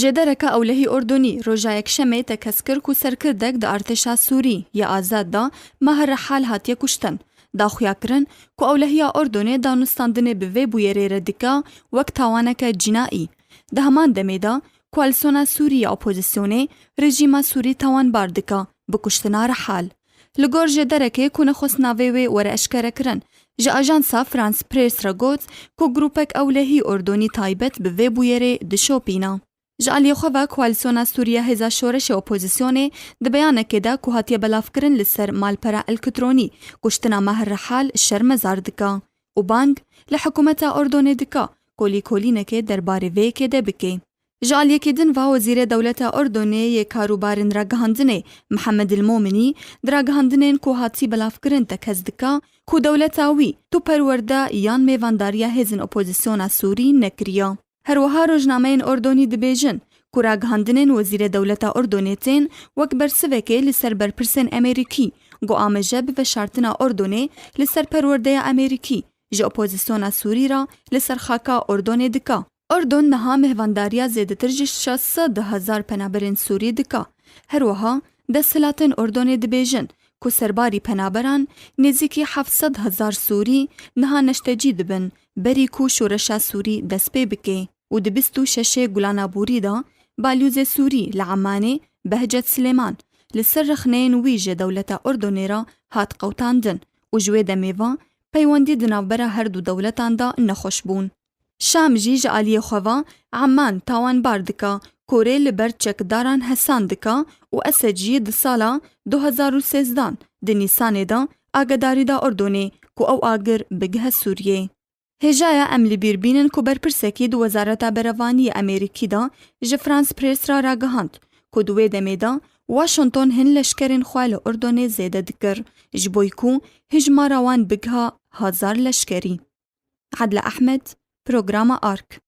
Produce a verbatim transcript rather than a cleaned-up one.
Jêdereke ewlehî Urdunî roja Yekşemê tekez kir ku serkirdek di artêşa Sûrî yê azad de Maher Rehal hatiye kuştin. Daxuya kirin ku ewlehiya Urdunê danûstandinê bi vê bûyerê re dike wek tawaneke cînaî. Di heman demê de Koalîsyona Sûrî ya Opozîsyonê rejîma Sûrî tawanbar dike bi kuştina Rehal. Li gor jêderekê ku nexwest navê wê were eşkerekirin, ji ajansa France Press re got ku grûpek ewlehî Urdunî taybet bi vê bûyerê dişopîne. Ji aliyê xwe ve Koalîsyona Sûrî ya Hêza Şoreşê Opozîsyonê di beyanekê de ku hatiye belavkirin li ser malpera elektronî kuştina Maher Rehal şermezar dike û bang li hikûmeta Urdunê dike ku lêkolînekê derbarê vê yekê de bike. Ji aliyekî din ve Wezîrê Dewleta Urdunê yê Karûbarên Ragihandinê Mihemed El Mominî di ragihandinên ku hatî belavkirin tekez dike ku dewleta wî tu perwerde yan mêvandariya hêzên opozîsyona Sûrî nekiriye. Her wiha rojnameyên Urdunî dibêjin ku ragihandinên Wezîrê Dewleta Urdunê tên wek bersivekê li ser berpirsên Amerîkî ku amaje bi veşartina Urdunê li ser perwerdeya Amerîkî ji opozîsyona Sûrî re li ser xaka Urdunê dike. Urdun niha mêvandariya zêdetir ji şeş sed hezar penaberên Sûrî dike. Her wiha desthilatên Urdunê dibêjin ku serbarî penaberan nêzîkî heft sed hezar Sûrî niha neştecî dibin berî ku şoreşa Sûrî dest pê bike û di bîst û şeşê Gulana Bûrî de balyozê Sûrî li Emanê Behcet Silêman li ser rexneyên wî ji dewleta Urdunê re hat qewtandin û ji wê demê ve peywendî di navbera her du dewletan de nexweş bûn. Şam jî ji aliyê xwe ve Eman tawanbar dike ku rê li ber çekdaran hesan dike û Esed jî di sala du hezar û sêzdan di Nîsanê de agadarî da Urdunê ku ew agir bigihe Sûriyê. Hêjaya em li bîr bînin ku berpirsekî di Wezareta Berevaniyê Amerîkî de ji France Press re ragihand ku di wê demê de Washington hin leşkerên xwe li Urdunê zêde dikir, ji bo ku hijmara wan bigiha hazar leşkerî. Adile Ehmed, Programa Ark.